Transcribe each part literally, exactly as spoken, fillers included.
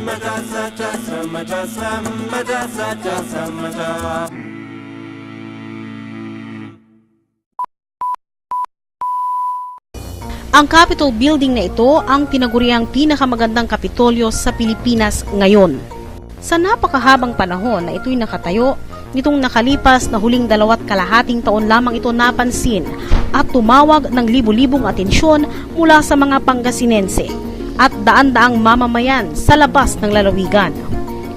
Ang Capitol Building na ito ang tinaguriang pinakamagandang Kapitolyo sa Pilipinas ngayon. Sa napakahabang panahon na ito'y nakatayo, nitong nakalipas na huling dalawat kalahating taon lamang ito napansin at tumawag ng libo-libong atensyon mula sa mga Pangasinense at daan-daang mamamayan sa labas ng lalawigan,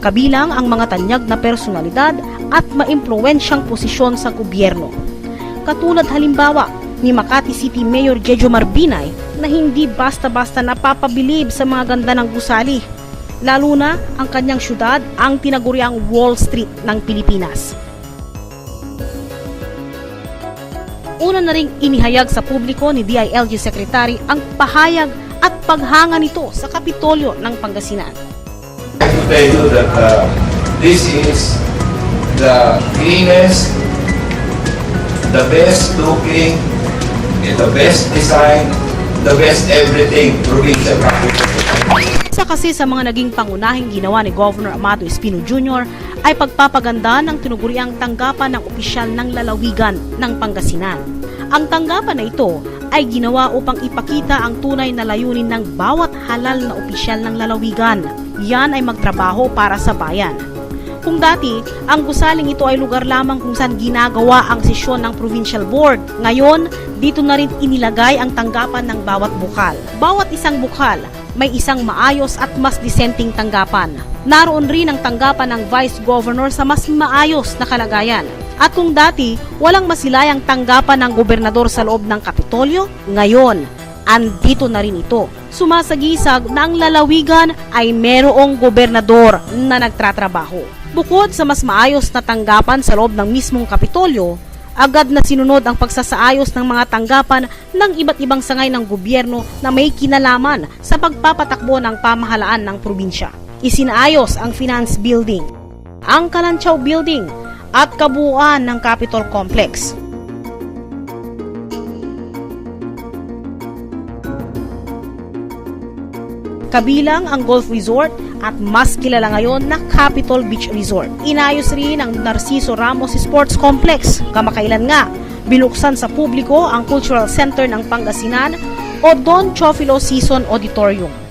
kabilang ang mga tanyag na personalidad at maimpluwensyang posisyon sa gobyerno. Katulad halimbawa ni Makati City Mayor Jejomar Binay na hindi basta-basta napapabilib sa mga ganda ng gusali, lalo na ang kanyang syudad, ang tinaguriang Wall Street ng Pilipinas. Una na ring inihayag sa publiko ni D I L G Secretary ang pahayag at paghanga nito sa Kapitolyo ng Pangasinan. I can tell you that, uh, this is the cleanest, the best looking, and the best design, the best everything provincial capital. Isa kasi sa mga naging pangunahing ginawa ni Governor Amado Espino Junior ay pagpapaganda ng tinaguriang tanggapan ng opisyal ng lalawigan ng Pangasinan. Ang tanggapan na ito ay ginawa upang ipakita ang tunay na layunin ng bawat halal na opisyal ng lalawigan. Yan ay magtrabaho para sa bayan. Kung dati, ang gusaling ito ay lugar lamang kung saan ginagawa ang sesyon ng provincial board, ngayon, dito na rin inilagay ang tanggapan ng bawat bukal. Bawat isang bukal, may isang maayos at mas disenteng tanggapan. Naroon rin ang tanggapan ng Vice Governor sa mas maayos na kalagayan. At kung dati, walang masilayang tanggapan ng gobernador sa loob ng Kapitolyo, ngayon, andito na rin ito. Sumasagisag na ang lalawigan ay merong gobernador na nagtratrabaho. Bukod sa mas maayos na tanggapan sa loob ng mismong Kapitolyo, agad na sinunod ang pagsasaayos ng mga tanggapan ng iba't ibang sangay ng gobyerno na may kinalaman sa pagpapatakbo ng pamahalaan ng probinsya. Isinaayos ang Finance Building, ang Kalanchaw Building, at kabuuan ng Capitol Complex. Kabilang ang Golf Resort at mas kilala ngayon na Capitol Beach Resort. Inayos rin ang Narciso Ramos Sports Complex. Kamakailan nga, binuksan sa publiko ang Cultural Center ng Pangasinan o Don Teofilo Sison Auditorium.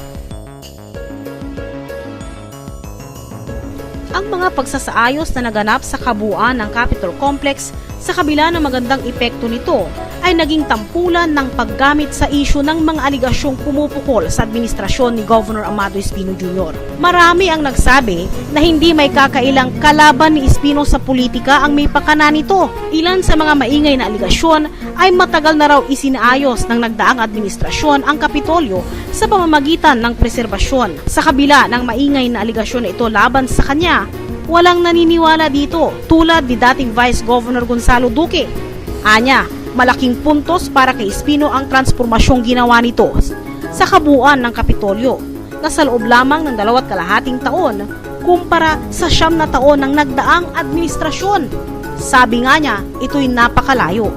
Ang mga pagsasaayos na naganap sa kabuuan ng Capitol Complex, sa kabila ng magandang epekto nito, ay naging tampulan ng paggamit sa isyu ng mga aligasyong pumupukol sa administrasyon ni Governor Amado Espino Junior. Marami ang nagsabi na hindi may kakailang kalaban ni Espino sa politika ang may pakana nito. Ilan sa mga maingay na aligasyon ay matagal na raw isinaayos ng nagdaang administrasyon ang Kapitolyo sa pamamagitan ng preserbasyon. Sa kabila ng maingay na aligasyon na ito laban sa kanya, walang naniniwala dito, tulad ni dating Vice Governor Gonzalo Duque. Anya, malaking puntos para kay Espino ang transpormasyong ginawa nito sa kabuuan ng Kapitolyo na sa loob lamang ng dalawat kalahating taon kumpara sa siyam na taon ng nagdaang administrasyon. Sabi nga niya, ito'y napakalayo.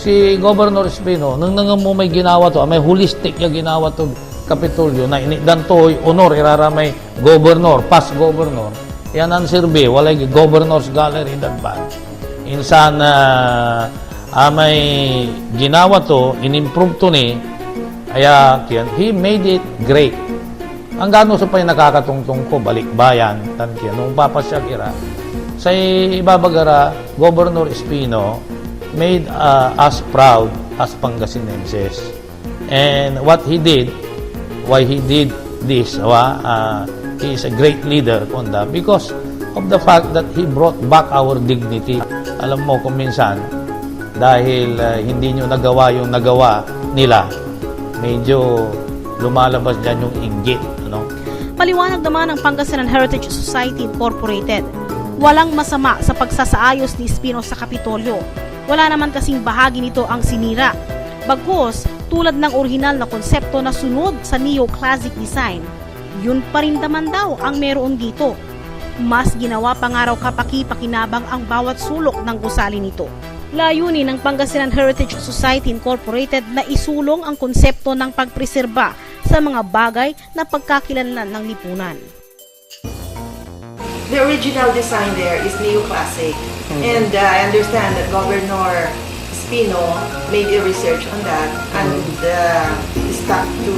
Si Governor Espino, nengnengen mo may ginawa to, may holistic ya ginawa to Kapitolyo na initdan toy honor ira may governor, past governor. Yan ang serbi, walay Governor's Gallery dad ban. Insan, ah, amay ginawa to, inimprove to ni, aya, kiyan, he made it great. Anggano sa pay nakakatongtong ko, balikbayan, tan kiyan, nung papasyag ira, say ibabaga ra, Governor Espino made, ah, us proud as Pangasinenses. And what he did, why he did this, awa, ah, he is a great leader, kunda, because of the fact that he brought back our dignity. Alam mo, kung minsan, dahil, ah, hindi nyo nagawa yung nagawa nila, medyo lumalabas dyan yung inggit, ano? Paliwanag naman ng Pangasinan Heritage Society Incorporated, walang masama sa pagsasaayos ni Espino sa Kapitolyo. Wala naman kasing bahagi nito ang sinira. Bagkus, tulad ng orihinal na konsepto na sunod sa neoclassic design, yun pa rin daman daw ang meron dito. Mas ginawa pa nga raw kapakipakinabang ang bawat sulok ng gusali nito. Layunin ng Pangasinan Heritage Society Incorporated na isulong ang konsepto ng pagpreserba sa mga bagay na pagkakilanlan ng lipunan. The original design there is neoclassic. And, uh, I understand that Governor Espino made a research on that and, uh, stuck to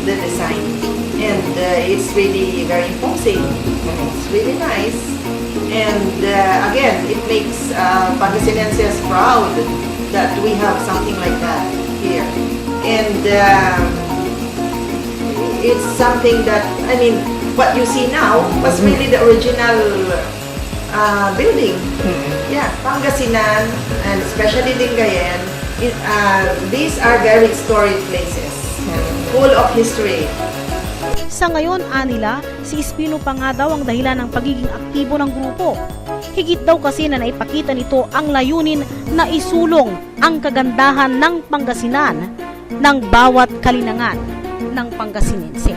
the design. And, uh, it's really very imposing. It's really nice. And, uh, again, it makes, uh, Pangasinenses proud that we have something like that here. And, um, it's something that, I mean, what you see now was really the original, uh, building. Yeah, Pangasinan and especially Lingayen, it, uh, these are very historic places, full of history. Sa ngayon, anila, si Espino pa nga daw ang dahilan ng pagiging aktibo ng grupo. Higit daw kasi na naipakita nito ang layunin na isulong ang kagandahan ng Pangasinan ng bawat kalinangan ng Pangasinense.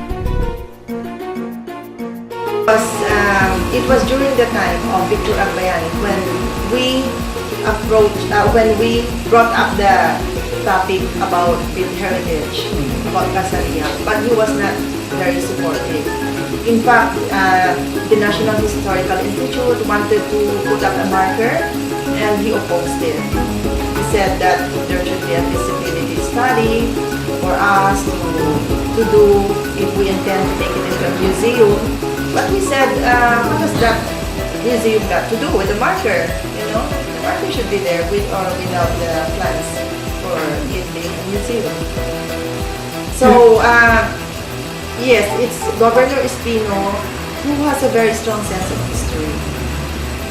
It was, um, it was during the time of Victor Agbayani when we approached, uh, when we brought up the topic about Philippine heritage, about Casa Real, but he was not very supportive. In fact, uh, the National Historical Institute wanted to put up a marker and he opposed it. He said that there should be a feasibility study for us to, to do if we intend to make it into a museum. But he said, uh, what does that museum got to do with the marker? You know, the marker should be there with or without the plans for it being a museum. So, uh, yes, it's Governor Espino who has a very strong sense of history.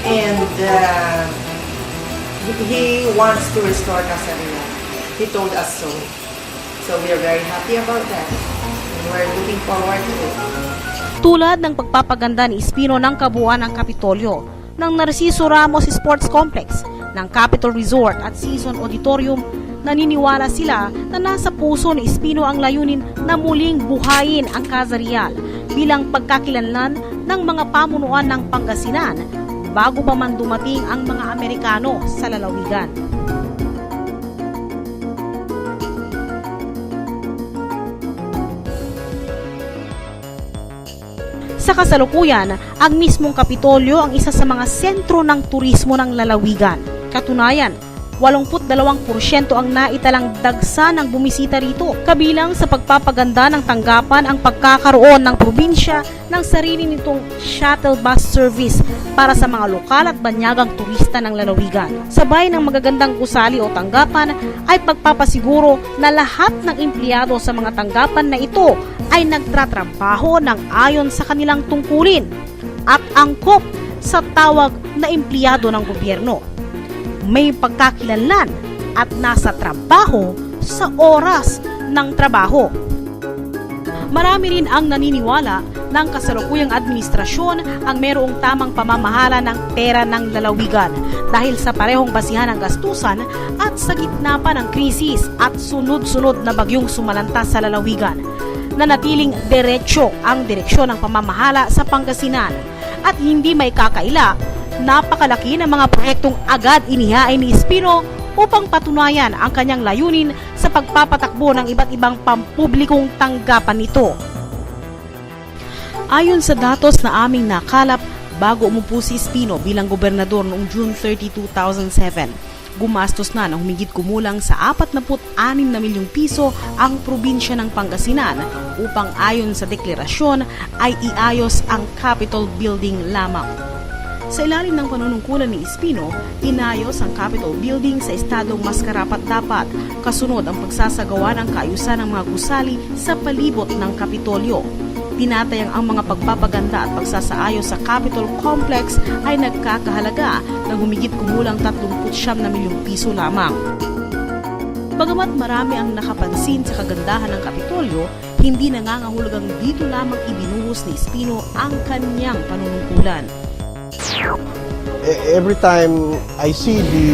And, uh, he, he wants to restore Casa Real. He told us so. So we are very happy about that. And we're looking forward to it. Tulad ng pagpapaganda ni Espino ng kabuuan ng Kapitolyo, ng Narciso Ramos Sports Complex, ng Capitol Resort at Season Auditorium, naniniwala sila na nasa puso ni Espino ang layunin na muling buhayin ang Casa Real bilang pagkakilanlan ng mga pamunuan ng Pangasinan bago pa man dumating ang mga Amerikano sa lalawigan. Sa kasalukuyan, ang mismong Kapitolyo ang isa sa mga sentro ng turismo ng lalawigan. Katunayan, walongput dalawang porsyento ang naitalang dagsa ng bumisita rito, kabilang sa pagpapaganda ng tanggapan ang pagkakaroon ng probinsya ng sarili nitong shuttle bus service para sa mga lokal at banyagang turista ng lalawigan. Sabay ng magagandang gusali o tanggapan ay pagpapasiguro na lahat ng empleyado sa mga tanggapan na ito ay nagtratrabaho ng ayon sa kanilang tungkulin at angkop sa tawag na empleyado ng gobyerno. May pagkakilanlan at nasa trabaho sa oras ng trabaho. Marami rin ang naniniwala na ang kasalukuyang administrasyon ang merong tamang pamamahala ng pera ng lalawigan dahil sa parehong basihan ng gastusan at sa gitna pa ng krisis at sunod-sunod na bagyong sumalanta sa lalawigan. Nanatiling diretso ang direksyon ng pamamahala sa Pangasinan at hindi maikakaila, napakalaki ng mga proyektong agad inihain ni Espino upang patunayan ang kanyang layunin sa pagpapatakbo ng iba't ibang pampublikong tanggapan nito. Ayon sa datos na aming nakalap, bago umupo si Espino bilang gobernador noong June thirty, two thousand seven, gumastos na ng humigit kumulang sa apatnapu't anim na milyong piso ang probinsya ng Pangasinan upang ayon sa deklarasyon ay iayos ang Capitol Building lamang. Sa ilalim ng panunungkulan ni Espino, inayos ang Capitol Building sa estadong mas karapat-dapat, kasunod ang pagsasagawa ng kaayusan ng mga gusali sa palibot ng Kapitolyo. Tinatayang ang mga pagpapaganda at pagsasaayos sa Capitol Complex ay nagkakahalaga ng humigit kumulang tatlumpu't siyam na milyong piso lamang. Bagamat marami ang nakapansin sa kagandahan ng Kapitolyo, hindi nangangahulugang dito lamang ibinuhos ni Espino ang kanyang panunungkulan. E-, every time I see the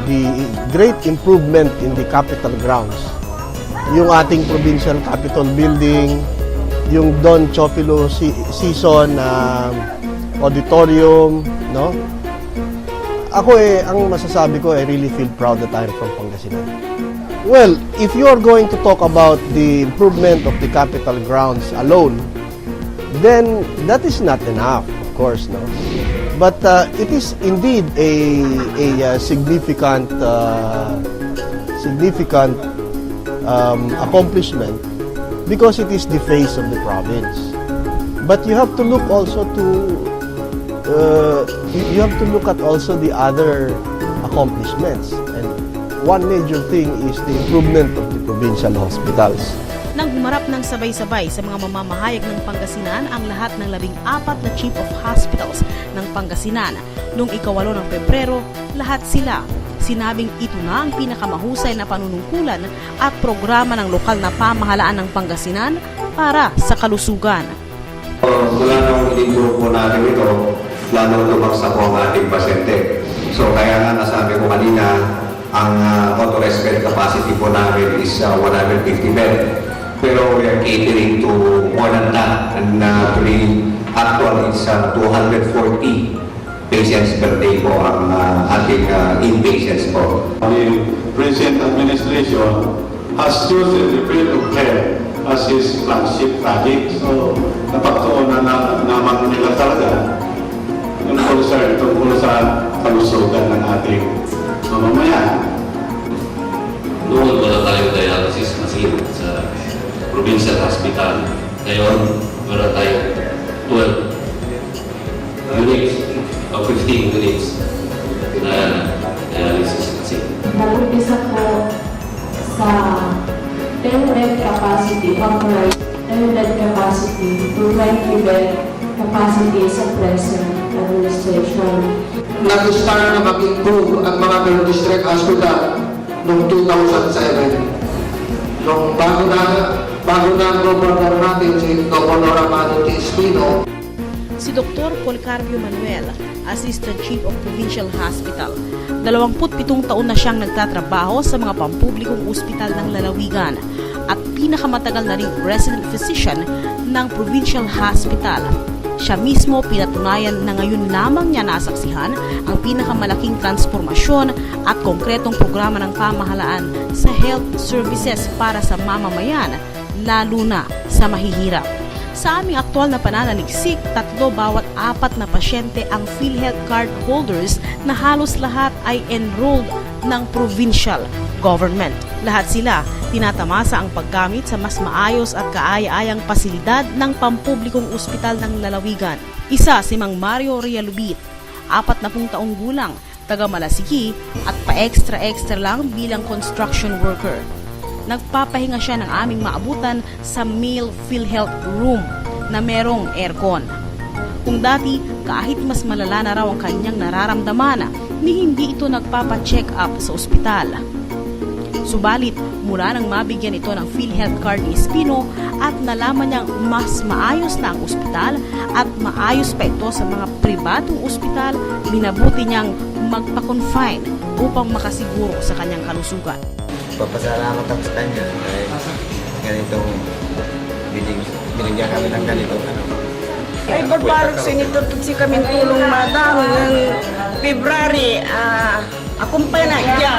the great improvement in the Capitol grounds, yung ating provincial Capitol building, yung Don Chofilo Si-, Sison, ah, auditorium, no? Ako eh, ang masasabi ko, I really feel proud that I'm from Pangasinan. Well, if you are going to talk about the improvement of the Capitol grounds alone, then that is not enough. Course, no? But, uh, it is indeed a, a, uh, significant, uh, significant, um, accomplishment because it is the face of the province. But you have to look also to, uh, you, you have to look at also the other accomplishments. And one major thing is the improvement of the provincial hospitals. Naghumarap ng sabay-sabay sa mga mamamahayag ng Pangasinan ang lahat ng labing apat na Chief of Hospitals ng Pangasinan. Noong ikawalo ng Pebrero, lahat sila sinabing ito na ang pinakamahusay na panunungkulan at programa ng lokal na pamahalaan ng Pangasinan para sa kalusugan. Mula nung in-improve po natin ito, lalong lumagsak po ang ating pasyente. So kaya nga nasabi ko kanina, ang uh, authorized bed capacity po namin is uh, one hundred fifty bed. Pero we are catering to more than that. And uh, actually, actual is uh, two hundred forty patients per day po ang uh, ating uh, inpatients po. The present administration has chosen the field of health as his flagship project. So, napagtuunan na naman nila talaga yung concern tungkol sa kalusugan ng ating mamamayan. Noon, wala tayong dialysis machine sa provincial hospital. Ngayon, meron tayong twelve units o fifteen units na dialysis machine. Nag-umpisa po sa ten bed capacity, authorized ten bed capacity to twenty bed capacity sa present administration. Nag-start na mag-improve ang mga per-district hospital noong two thousand seven. Nung bago na, bago na ang gobernador natin, si Gobernador Amado T. Espino. Si Doktor Policarpio Manuel, Assistant Chief of Provincial Hospital. Dalawampu't pitong taon na siyang nagtatrabaho sa mga pampublikong ospital ng lalawigan at pinakamatagal na ring resident physician ng Provincial Hospital. Siya mismo pinatunayan na ngayon lamang niya nasaksihan ang pinakamalaking transformasyon at konkretong programa ng pamahalaan sa health services para sa mamamayan, lalo na sa mahihirap. Sa aming aktual na pananaliksik, tatlo bawat apat na pasyente ang PhilHealth card holders na halos lahat ay enrolled ng provincial government. Lahat sila tinatamasa ang paggamit sa mas maayos at kaaya-ayang pasilidad ng pampublikong ospital ng lalawigan. Isa si Mang Mario Realubit, apat na pung taong gulang, taga Malasigi, at pa-extra-extra lang bilang construction worker. Nagpapahinga siya ng aming maabutan sa male PhilHealth room na merong aircon. Kung dati, kahit mas malala na raw ang kanyang nararamdaman, ni hindi ito nagpapa-check up sa ospital. Subalit, mula nang mabigyan ito ng PhilHealth card ni Espino at nalaman niyang mas maayos na ang ospital at maayos pa ito sa mga pribadong ospital, minabuti niyang magpa-confine upang makasiguro sa kanyang kalusugan. Papasalamat ako sa kanya dahil ganitong binig, binigyan kami ng ganitong ano. Ay, barbarog, sinitur to si kami tulong, madam, ng February, ah, akumpay na dia.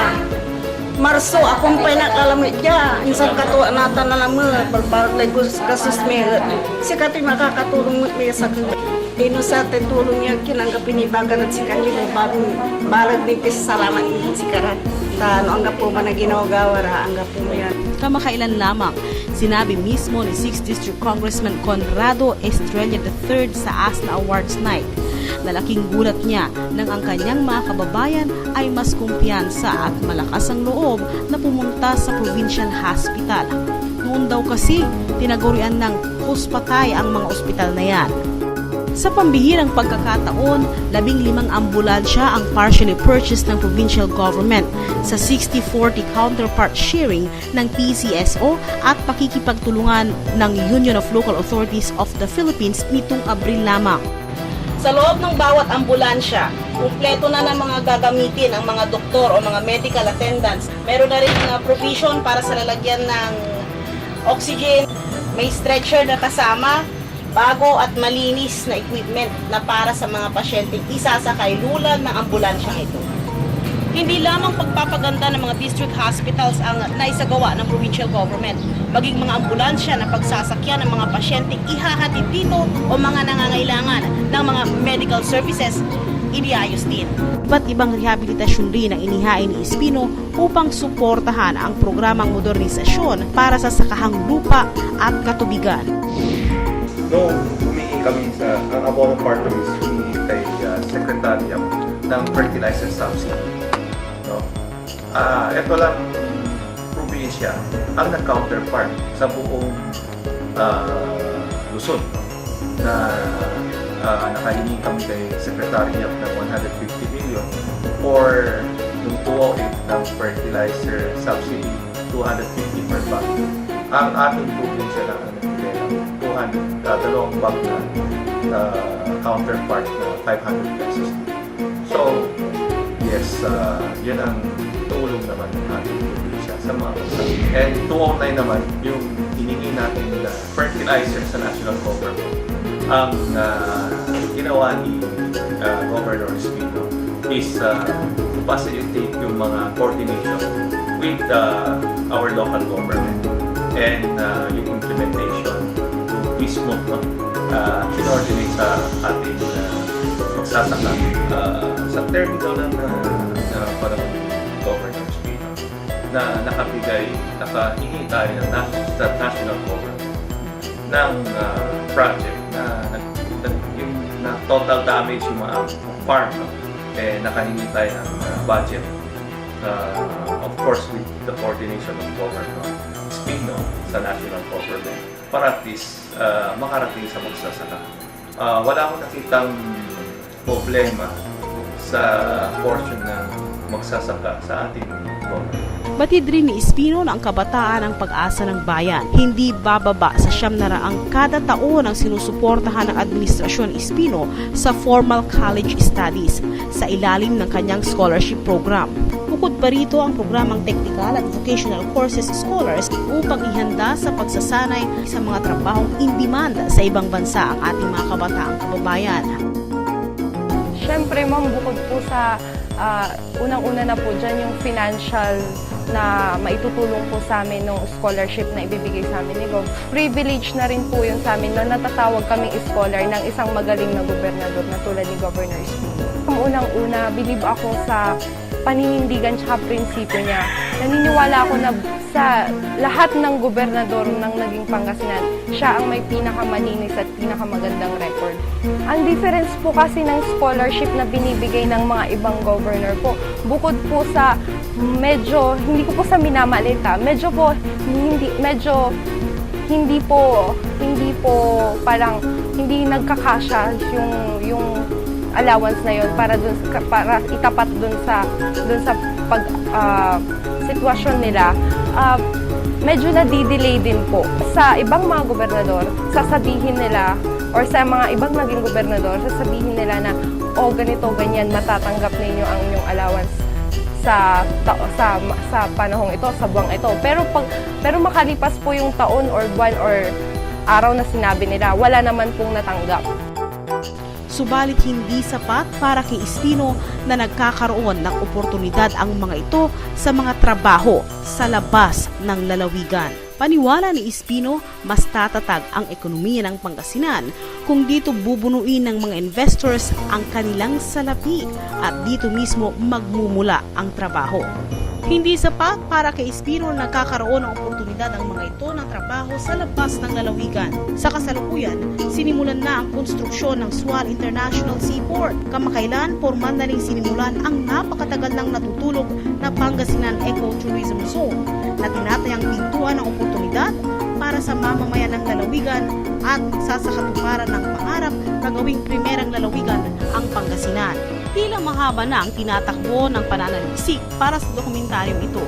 Marso, akumpay na kalamit dia. Insan katuwa natan na lamet, barbarog lay gus-, gasus mi. Sikatoy makakatulong met mi sa Inusar tay tulong ya kinanggap ni Bagan ed sikayo, bago baleg ni pisalamat ed sikara. Ta no anggapo man a ginawagawa ra, anggapo man. Kamakailan lamang, sinabi mismo ni sixth District Congressman Conrado Estrella the third sa ASNA Awards Night na laking gulat niya nang ang kanyang mga kababayan ay mas kumpiyansa at malakas ang loob na pumunta sa provincial hospital. Noon daw kasi, tinagurian ng hospatay ang mga ospital na yan. Sa pambihirang pagkakataon, labing limang ambulansya ang partially purchased ng provincial government sa sixty forty counterpart sharing ng P C S O at pakikipagtulungan ng Union of Local Authorities of the Philippines nitong Abril lamang. Sa loob ng bawat ambulansya, kumpleto na ng mga gagamitin ang mga doktor o mga medical attendants. Meron na rin, uh, provision para sa lalagyan ng oxygen, may stretcher na kasama, bago at malinis na equipment na para sa mga pasyenteng isasakay lulad ng ambulansyang ito. Hindi lamang pagpapaganda ng mga district hospitals ang naisagawa ng provincial government, maging mga ambulansya na pagsasakyan ng mga pasyenteng ihahatid dito o mga nangangailangan ng mga medical services, iniayos din. Iba't ibang rehabilitasyon rin ang inihain ni Espino upang suportahan ang programang modernisasyon para sa sakahang lupa at katubigan. Noong humingi kami sa, ang abono party list, humingi kay uh, Secretary Yap ng fertilizer subsidy. No? Ah, ito lang probinsya ang nag-counterpart sa buong ah, Luzon, no? Na ah, nakahingi kami kay Secretary Yap ng one hundred fifty million for nung two oh eight ng fertilizer subsidy, two hundred fifty per bag. Ang ating probinsya lang ang nagbigay ng two hundred, ah, dalawang bag na ah, counterpart na five hundred pesos. So, yes, ah, yan ang tulong naman ng ating probinsya sa mga bansa. And two oh nine naman, yung hiningi natin na fertilizer sa national government. Ang ah, ginawa ni ah, Governor Espino is ah, to facilitate yung mga coordination with ah, our local government and ah, yung implementation to mismo, no? Ah, coordinate sa ating ah, magsasaka. Ah, sa term ito lang na, na panahon ni Governor Espino na nakabigay, nakahingi tayo ng nas- sa national government ng ah, project na, nag- nag- yung na total damage yung mga farm, no? Eh, nakahingi tayo ng ah, budget. Ah, of course, with the coordination of Governor Espino sa national government para at least ah, makarating sa magsasaka. Ah, wala akong nakitang problema sa portion ng magsasaka sa ating government. Batid rin ni Espino na ang kabataan ang pag-asa ng bayan. Hindi bababa sa siyam na raang kada taon ang sinusuportahan ng Administrasyon Espino sa formal college studies sa ilalim ng kanyang scholarship program. Bukod pa rito ang programang technical at vocational courses scholars upang ihanda sa pagsasanay sa mga trabahong in demand sa ibang bansa ang ating mga kabataang kababayan. Siyempre, ma'am, bukod po sa ah, unang-una na po dyan yung financial na maitutulong po sa amin ng scholarship na ibibigay sa amin ni Gov. Privilege na rin po yun sa amin na natatawag kaming scholar ng isang magaling na gobernador na tulad ni Governor Espino. Ang unang-una, bilib ako sa paninindigan tsaka prinsipyo niya. Naniniwala ako na sa lahat ng gobernador ng naging Pangasinan, siya ang may pinakamalinis at pinakamagandang record. Ang difference po kasi ng scholarship na binibigay ng mga ibang governor po, bukod po sa medyo, hindi ko po sa minamalit ha, medyo po, hindi, medyo, hindi po, hindi po parang, hindi nagkakasya yung, yung allowance na yun para dun sa, para itapat dun sa, dun sa pag, ah, sitwasyon nila, ah, medyo nadidelay din po. Sa ibang mga gobernador, sasabihin nila, or sa mga ibang naging gobernador, sasabihin nila na, "O, ganito, ganyan, matatanggap ninyo ang inyong allowance sa, ta- sa, sa panahong ito, sa buwang ito." Pero pag, pero makalipas po yung taon or buwan or araw na sinabi nila, wala naman pong natanggap. Subalit hindi sapat para kay Espino na nagkakaroon ng oportunidad ang mga ito sa mga trabaho sa labas ng lalawigan. Paniwala ni Espino, mas tatatag ang ekonomiya ng Pangasinan kung dito bubunuin ng mga investors ang kanilang salapi at dito mismo magmumula ang trabaho. Hindi sapat para kay Espino na nagkakaroon ng oportunidad ang mga ito ng trabaho sa labas ng lalawigan. Sa kasalukuyan, sinimulan na ang konstruksyon ng Sual International Seaport. Kamakailan, pormal na rin sinimulan ang napakatagal nang natutulog na Pangasinan Ecotourism Zone na tinatayang pintuan ng oportunidad para sa mamamayan ng lalawigan at sa sakatuparan ng pangarap na gawing primerang lalawigan ang Pangasinan. Tila mahaba na ang tinatakbo ng pananaliksik para sa dokumentaryong ito.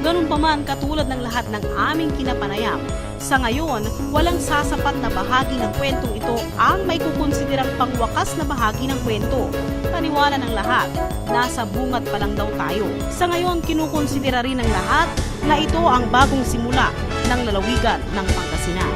Ganun pa man, katulad ng lahat ng aming kinapanayam, sa ngayon, walang sasapat na bahagi ng kwentong ito ang maikukonsiderang pangwakas na bahagi ng kwento. Paniwala ng lahat, nasa bungad pa lang daw tayo. Sa ngayon, kinukonsidera rin ng lahat na ito ang bagong simula ng lalawigan ng Pangasinan.